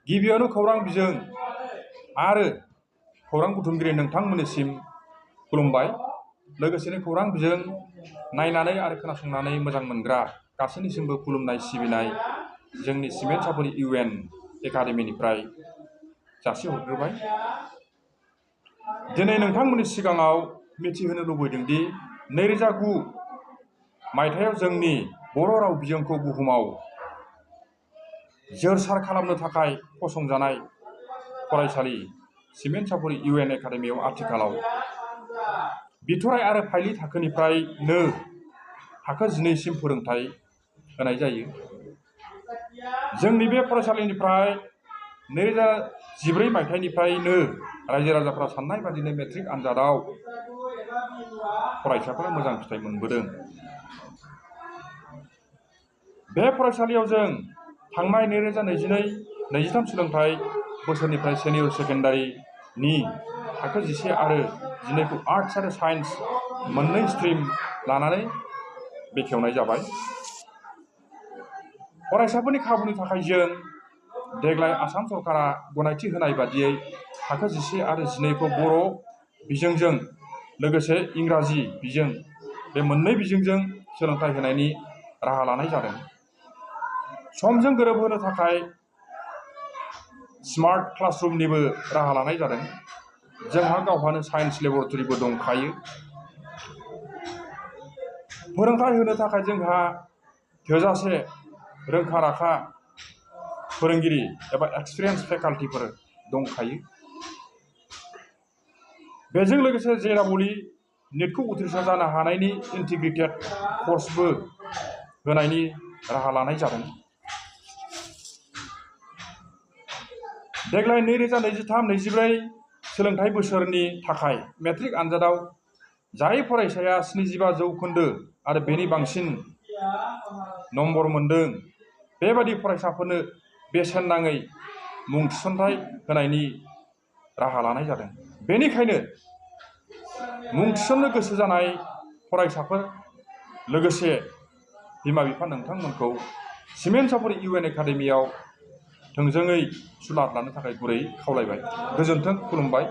गिबियावनो खौरां बिजों आरो खौरां बुथुमगिरि नोंथांमोननिसिम खुलुमबाय। लोगोसेनो खौरां बिजों नायनानै आरो खोनासंनानै मोजां मोनग्रा गासैनिसिमबो खुलुमनाय सिबिनाय जोंनि सिमेन्ट सापरि UN एकाडेमिनिफ्राय जासिहरग्रोबाय। दिनै नोंथांमोननि सिगाङाव मिथिहोनो लुबैदों दि 2009 मायथाइयाव जोंनि बर' राव बिजोंखौ बुहुमाव जोरसार खालामनो थाखाय फसंजानाय फरायसालि सिमेन्ट सापरि UN एकाडेमियाव आथिखालाव बिथराइ आरो फाइलि थाखोनिफ्रायनो थाखो 12सिम फोरोंथाय होनाय जायो। जोंनि बे फरायसालिनिफ्राय 2014 मायथाइनिफ्रायनो रायजो राजाफ्रा साननाय बादिनो मेट्रिक आनजादाव फरायसाफोरा मोजां फिथाइ मोनबोदों। बे फरायसालियाव जों थांनाय 2022-23 सोलोंथाइ बोसोरनिफ्राय सेनियर सेकेन्डारिनि थाखो 11 आरो 12खौ आर्ट्स आरो साइन्स मोननै स्ट्रिम लानानै बेखेवनाय जाबाय। फरायसाफोरनि खाबुनि थाखाय जों देग्लाय आसाम सरकारा गनायथि होनाय बादियै थाखो 11 आरो 12खौ बर' बिजोंजों लोगोसे इंराजि बिजों बे मोननै बिजोंजों सोलोंथाइ होनायनि राहा लानाय जादों। समजों गोरोबहोनो थाखाय स्मार्ट क्लासरुमनिबो राहा लानाय जादों। जोंहा गावहानो साइन्स लेबरेटरिबो दंखायो। फोरोंथाय होनो थाखाय जोंहा थोजासे रोंखा-राखा फोरोंगिरि एबा एक्सपिरियेन्स फेकाल्टिफोर दंखायो। बेजों लोगोसे JEE नीटखौ उथ्रिसार जानो हानायनि इन्टिग्रेटेड कर्सबो होनायनि राहा लानाय जादों। देग्लाय 2023-24 सोलोंथाइ बोसोरनि थाखाय मेट्रिक आनजादाव जाय फरायसाया 75 जौखोन्दो आरो बेनि बांसिन नम्बर मोनदों, बेबादि फरायसाफोरनो बेसेन नाङै मुं थिसनथाय होनायनि राहा लानाय जादों। बेनिखायनो मुं थिसननो गोसो जानाय फरायसाफोर लोगोसे बिमा-बिफा नोंथांमोनखौ सिमेन्ट सापरि UN एकाडेमियाव थोंजोङै सुलाद लानो थाखाय गुरै खावलायबाय। गोजोन्थों, खुलुमबाय।